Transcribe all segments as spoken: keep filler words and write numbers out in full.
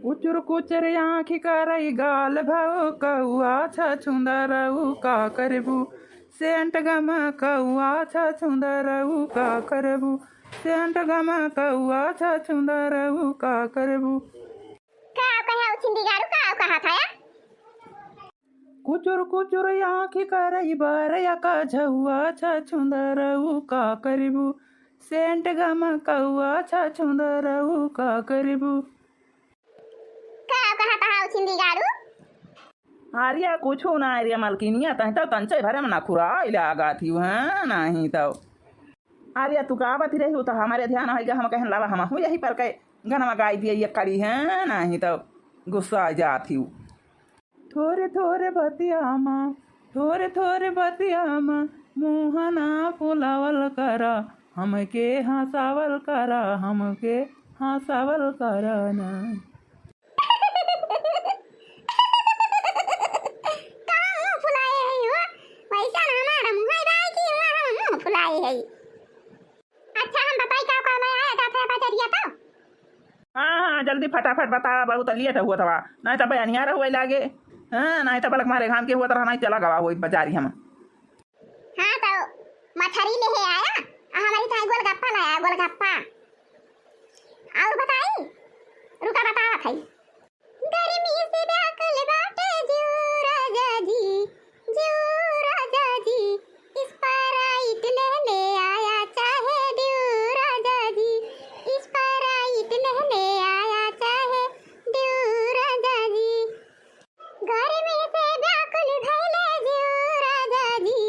कुचुर कुचुर आँखि करई गाल भौ कौआ छछुंदरऊ का करबू। सेंट गम कौआ छछुंदरऊ का करबू। सेंट गम कौआ छछुंदरऊ का करबू। का कहा उ छिंदीगाड़ू, का कहा था या? कुचुर कुचुर आँखि करई बरया का झौआ छछुंदरऊ का करबू। सेंट गम कौआ छछुंदरऊ का करबू। का कहा था उ छिंदीगाड़ू? अरे कुछु ना रे मलकिनिया, तहीं तो तंचे भरे में नखुराई लागत ही, हाँ, नहीं तो। अरे तू गावत ही रही हो तो हमरे ध्यान होइगा, हम कहन लावा हमहू यही पर के गनवा गाई दिए ये कड़ी, हाँ, नहीं तो गुस्सा आ जात ही। थोरे थोरे बतिया मा, थोरे थोरे बतिया मा, मुँह ना फुलावल करा, हमके हँसावल करा, हमके हँसावल करा ना। का मुँह फुलाए है हो? वैसा ना हमारा मुँह है भाई कि हम मुँह फुलाए है। अच्छा, हम बताई का, का ले आया जात है बजरिया तो? हाँ, हाँ, जल्दी फटाफट बतावा, बहुत लेट हुआ था, नहीं तो बयानिया रहुआ लागे। हाँ, नहीं तो बलक मारे घाम के हुआ था, नहीं चला गवा हुई बजारी हम। हाँ, तो मछरी ले है आया, आ हमारी ताई गोलगप्पा लाया, गोलगप्पा। और बताई, रुका बतावा था। गर्मी से व्याकुल बाटे जीव राजा जी, जीव राजा जी, Sprite लेने आया चाहे Dew राजा जी, Sprite लेने आया चाहे Dew राजा जी। गर्मी से व्याकुल भइले जीव राजा जी,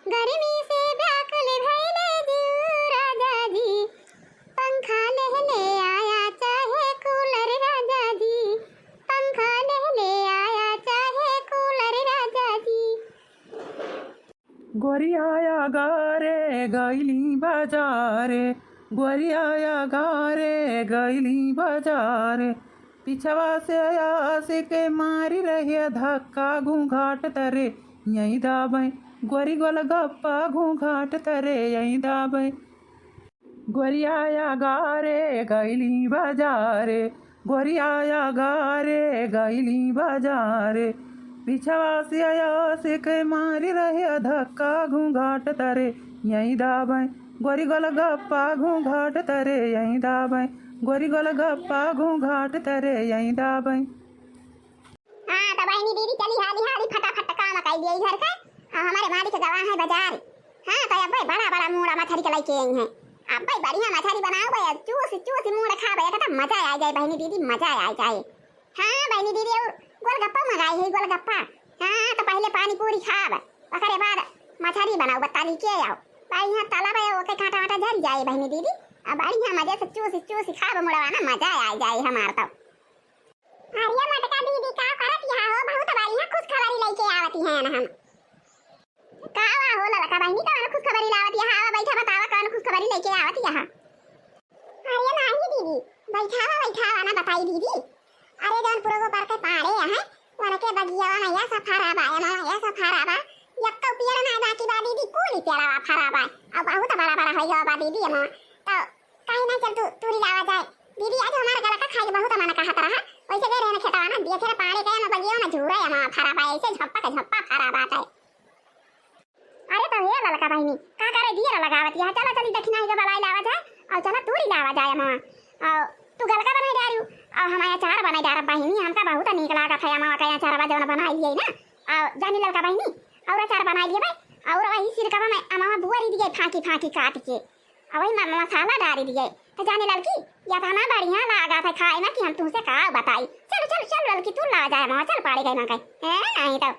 गर्मी से व्याकुल भइले जीव राजा जी। पंखा लेने आया चाहे cooler राजा जी, पंखा लेने आया चाहे cooler राजा जी। गोरिया गारे गइली बाजारे, गोरिया गारे गइली बाजारे। पिछवा से आशिक मारी रहे धक्का घूंघाट तरे, यहीं दाबे गोरी गोलगप्पा घूंघाट तरे, यहीं दाबे। गोरिया गारे गइली बाजारे, गोरिया गारे गइली बाजारे। पिछवा से आशिक मारी रहे धक्का घूंघाट तरे, यहीं दाबे गोरी गोलगप्पा घूंघाट तरे, यहीं दाबे गोरी गोलगप्पा घूंघाट तरे, यहीं दाबे। हाँ, तो बहिनी दीदी चली हाली हाली फटाफट काम कई दिए घर के। आ, हमारे मालिक गवा है बाजार। हाँ, तो अब्बे बड़ा बड़ा मूड़ा मछरी के लेके आई हैं। अब्बे बढ़िया मछरी बनाओ बे, चूस चूस मूड़ा खाबे, एकदम मजा आ जाए बहिनी दीदी, मजा आ जाए। हाँ बहिनी दीदी, और गोलगप्पा मंगाई है, गोलगप्पा। हाँ, तो पहले पानी पूरी खाब, ओकरे बाद मछरी बनाओ, बत्ता लेके आओ। बढ़िया तलब है, ओके कांटा वाटा झर जाए बहिनी दीदी। अब बढ़िया मजे से चूस चूस खाब मुड़वा ना, मजा आ जाए हमार तो। अरे मोटका दीदी, का करत यहाँ हो? बहुत बढ़िया खुशखबरी लेके आवत हैं हम। का वा हो ललका बहिनी, कौन खुशखबरी लावत यहाँ? आवा बैठा, बतावा कौन खुशखबरी लेके आवत यहाँ? अरे नाही दीदी, बैठावा बैठावा ना, बताई दीदी। अरे जौन पुरगो पर के पाड़े है, वनके बगियावा में या सफारा बा, एमा या सफारा बा, यक्का पेड़ ना बाकी बा दीदी, कुल पेड़वा फरा बा। अब बहुत बड़ा बड़ा होई गवा बा दीदी एमा। तो काहे ना चल तू तूरी लावा जाए। दीदी, आज हमार गलका खाए के बहुत मन कहत रहा। वैसे गए रहे ना खेतवा ना, देखे रे पानी के ना बगिया में झूरा है, वहाँ फरा बा, ऐसे झप्पा के झप्पा फरा बाटे। अरे तो हे ललका बहिनी, का करे दियर लगावत यहाँ? चला चली दखिनाही के बलाई लावा जाए, और चला तूरी लावा जाए मामा। और तू गलका बनाई डारू, और हम अचार बनाई डारब बहिनी, हमका बहुत नीक लागत है मामा का अचारवा जौन बनाई लिए ना। और जानी ललका बहिनी, और अचार बनाई लिए भाई, और वही सिरकवा में अमावा बुआरी दिए फांकी फांकी काट के। अबही म-, मसाला डारी दिए। तो जाने ललकी, या तो ना बढ़िया लागत है खाए में कि हम तुमसे का बताई। चल, चल, चल ललकी, तू ला जाए माँ, चल पाड़े गए माँ कहे। हैं, नहीं तो।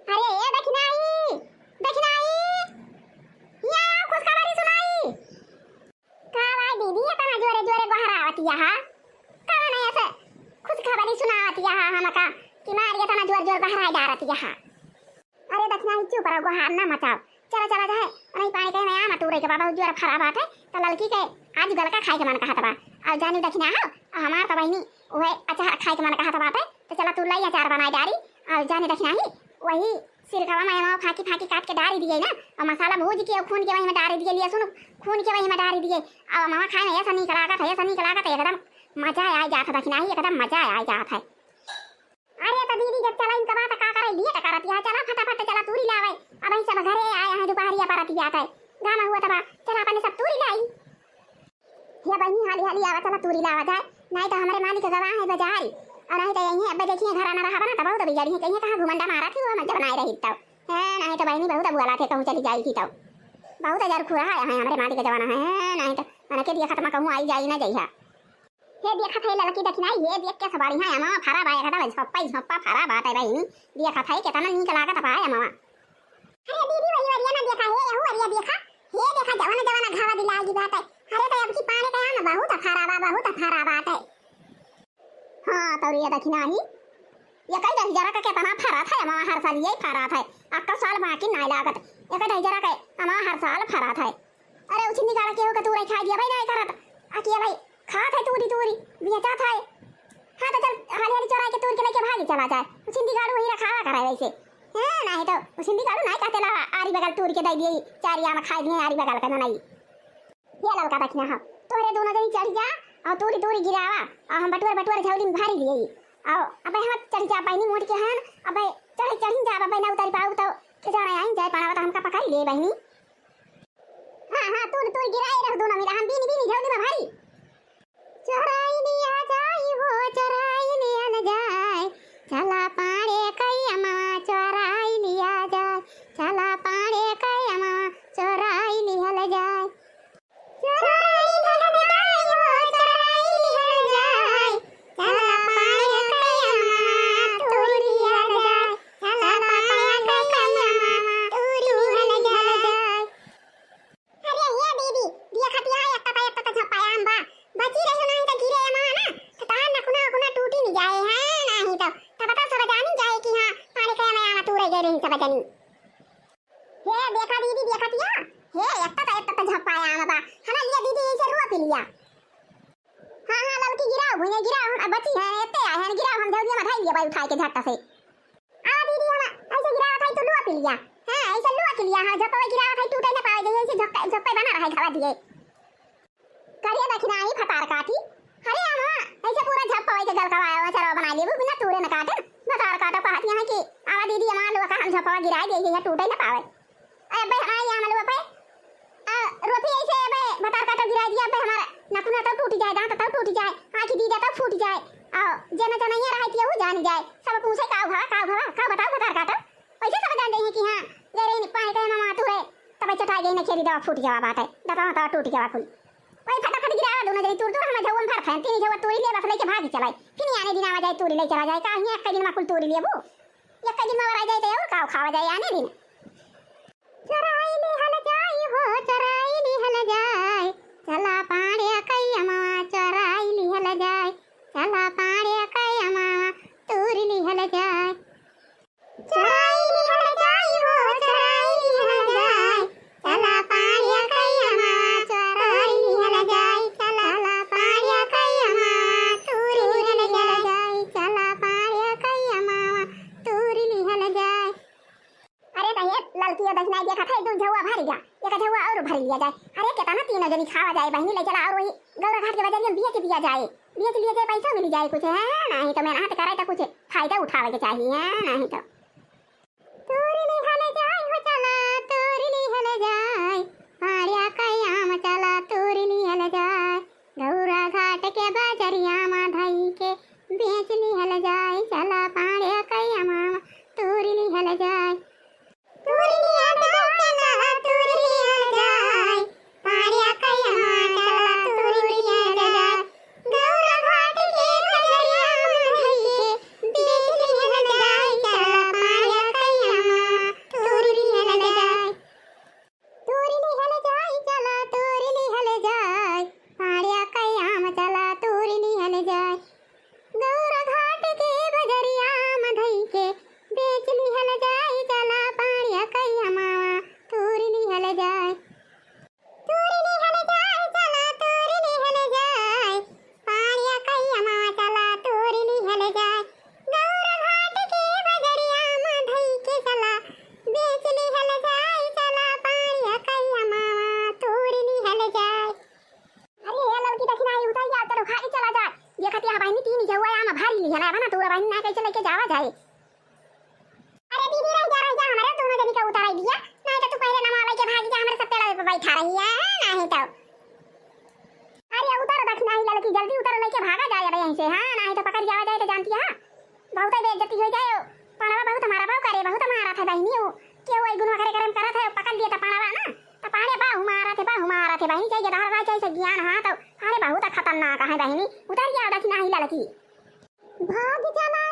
अरे, ए दखिनाही, दखिनाही, या खुशखबरी सुनाई। का भाई दीदी, इतना जोरे जोरे गोहरावत यहाँ? कौन है ऐसे खुशखबरी सुनावत यहाँ हमका कि मारी इतना जोर जोर गोहराई डारत यहाँ? अरे दखिनाही चुप रहो, गोहार ना मचाओ। चला चला जाए, नहीं पानी कहीं में आमा तूरे के बाबा जोर फरा बाटे, तो ललकी के आज गलका खाए के मन कहत बा। और जानी दखिना हो, और हमार तो बहिनी उहे अचार खाए के मन कहत बाटे, तो चला तू लाई अचार बनाए डारी। और जानी दखिनाही वही सिरकवा में मावा फाकी फाकी काट के डारी दिए ना, और मसाला भूज के और खून के वही में डारी दिए, लहसुन खून के वही में डारी दिए। और मावा खाए में ऐसा नीक लागत है, ऐसा नीक लागत है, एकदम मजा आइ जात है दखिनही, एकदम मजा आइ जात है। अरे त दीदी, जब चला इनका बात का करे, लेट करत है, चला फटाफट चला तूरी लावे। अबहीं सब घरे आए हैं, दुपहरिया परत जात है, घाम हुआ तबा, चला अपने सब तूरी लाई। हे बहिनी, हाली हाली आवा, चला तूरी लावा जाए, नाहीं त हमरे मालिक गवा है बजारी, अउर नाहीं त यहीं अब्बे देखिहैं घरा न रहबा ना, त बहुत बिगड़िहैं, कहिहैं कहाँ घुमंडा मारत ही, वो हम जब नाहीं रही तब। हैं, नाहीं त बहिनी बहुत बोलाथे, कहूँ चली जाई थी तब। बहुत अजर खुरा है, हैं, हमरे मालिक जवाना है, हैं, नाहीं त मन के दिया खत्म कहूँ आई जाई ना जइहा। हे देखत है ललकी दखिनही, हे देख के सवारी है, अमवा फरा बा, एकदम झोप्पा ही झोप्पा फरा बाटे बहिनी, देखत है केतना नीक लागत बा अमवा। अरे दीदी, वही वरिया ना देखा, हे यहू वरिया देखा, हे देखा जवन जवन घावा दिलाई बाटे। अरे त अब की पानी का आम बहुत फरा बा, बहुत फरा बाटे। हाँ, तोरी ये दखिनही, ये कई रही जरा का केतना फरत है, अमवा हर साल यही फरत है, अक्का साल बाकी नाहीं लागत, ये कई रही जरा के अमवा हर साल फरत है। अरे उछिन्नी गाड़ा केहू के तूरे खाइ दिया भाई, नाहीं करत, आ किया भाई, खात है तूरी तूरी, बेचत है। हाँ तो चल, हाली हाली चोराइ के तूर के लइके भागी चला जाए, उछिन्नी गाड़ू वहीं रखावा करे वैसे। हाँ, नाहीं तो उछिन्नी गाड़ू नाहीं कहते ला, आरी बगल तूर के दइ दिए, चार आम खाइ दिए आरी बगल के मनई। ये ललका दखिनहा, तोहरे दोनों जनी चढ़ि जा, अउर तूरी तूरी गिरावा, अउर हम बटुअर बटुअर झौली में भरी लिये। अउर अबे हम चढ़ि जा, बहिनी मोट के हन, अबे चढ़ि चढ़ि जा, अबे ना उतरि पाऊ तो के जाने आइन जाए पाड़ावा तो हमका पकड़ि ले बहिनी। हाँ हाँ, तूरी तूरी गिराए रहो दोनों मिला, हम बीनी बीनी झौली में भरी। चोराइ लिया जाए हो, चोराइ लिहल जाए, चला पाड़े कई अमवा चोराइ लिया जाए, चला पाड़े कई अमवा चोराइ लिहल जाए। चोराइ लिहल जाए हो, चोराइ लिहल जाए, चला पाड़े कई अमवा तूरि लिहल जाए, चला पाड़े कई अमवा तूरि लिहल जाए। अरे ये दीदी, देखत है, एत्ता त, एत्ता त झप्पा आम बा। बची रही नाहीं त गिरे अमवा ना, त तहार नकुना उकुना टूटी नहीं जाए, हैं, नाहीं त, तब तो सब जानी जाए कि हाँ, पाड़े कई अमवा तूरे गए रही सब जनी। हे देखा दीदी, देखत है, हे एत्ता त, एत्ता त झप्पा आम बा। हला लिया दीदी, इसे रोपि लिया। हाँ, हाँ, ललकी गिराओ, भुइयाँ गिराओ, हम, अब बची है, एत्ते आए हैं, गिराओ, हम झौलिया में धइ लिया भाई उठाइ के झट्टा से। आ दीदी, हम ऐसे गिरावत है, तू लुआ पी लिया। हाँ, ऐसे लुआ पी लिया, हाँ, झप्पा गिरावत है, टूटे न पावे, जैसे ऐसे झप्पे, झप्पे बना रहे, घावा दिए। करे दखिनही फतार काटी। अरे अम्मा, ऐसे पूरा झप्पा के गल का आया, चरवा बनाइ लेबू, बिना तूरे न काटे। फतार काटो कहत है कि आवा दीदी, हमार लुआ का हम झप्पा गिराइ दिए, ये टूटे न पावे। अरे अब्बे हमारे यहाँ मलुआ पे, आ, रोपी ऐसे अबे भतार काटो गिराइ दिया, अबे हमार नकुना तो टूटी जाए, दाँत तो टूटी जाए, आँखी दीदा तो फूटी जाए, आ, जेना जनैया रहे तिया वो जानी जाए, सब पूछे का भवा, का भवा, का बताओ भतार काटो। वैसे सब जान जाइए कि हाँ, गए रही पानी कहे मामा तू रे, तब चटाई गई न खेली दवा फूट गवा बात है, दतवा तो टूट गवा कुल। वही फटाफट गिरावा दोनों जनी तूर तूर हम झउआ में भर खाएं, तीन झउआ तूरी ले बस लेके भागी चलाई, फिर आने दिन आवा जाए तूरी ले चला जाए, का हियाँ एक दिन में कुल तूरी लेबू, एक दिन में वरा जाए तो और का खावा जाए आने दिन। चोराइ लिहल जाए हो, चोराइ लिहल जाए, चला पाड़े कई अमवा चोराइ लिहल जाए, चला पाड़े कई अमवा तूरि लिहल जाए। चोराइ लिहल जाए हो, चोराइ लिहल जाए, चला पाड़े कई अमवा चोराइ लिहल जाए, चला पाड़े कई अमवा तूरि लिहल जाए, चला पाड़े कई अमवा तूरि लिहल जाए। अरे त हे ललकी, ओ दहिना देखत है, दू झउआ भरि गा, एक झउआ और भरि लिया जाए। अरे केतना तीनों जनी खावा जाए बहिनी, ले चला और वही गौरा घाट के बजरिया में बेच दिया जाए, बेच लिया जाए, पैसा मिली जाए कुछ, हैं? नाहीं तो मेहनत करे तो कुछ फायदा उठावे के चाहिए, हैं? नाहीं तो तूरि लिहल जाए हो, चला तूरि लिहल जाए, पाड़िया कई आम चला तूरि लिहल जाए, गौरा घाट के बजरिया में धई के बेच लिहल जाए, चला पाड़िया कई आम तूरि लिहल जाए। तूरि लिहल जाए, चला तूरि लिहल जाए, पाड़िया कई आम चला तूरि लिहल जाए, गौरा घाट के बजरिया में धई के बेच लिहल जाए, चला केहू आम भारी लिहला बा ना, तोरा बहिनी ना कैसे लेके जावा जाए। अरे दीदी, रह जा, रह जा, हमरे दोनों जनी का उताराई दिया, नहीं तो तू पहले नमवा लेके भागी जा, हमरे सब पेड़वे पे बैठा रही है, नहीं तो। अरे उतारो दक्षिणाही ललकी, जल्दी उतारो, लेके भागा जाए अब यहीं से, हाँ, नहीं तो पकड़ जावा जाए तो जानती है, बहुत बेइज्जती हो जाए। पड़वा बहुत मारा बाऊ करे, बहुत मारा था बहिनी, वो केहू आई गुनवा करे करम करत है, पकड़ लिए तो पड़वा ना, तो पाड़े बाहु मारा थे, बाहु मारा थे बहिनी, चाहिए दार भाई चाहिए ज्ञान, हाँ, तो अरे बहुत खतरनाक है बहिनी, उतर जाओ दक्षिणाही ललकी। भाग चला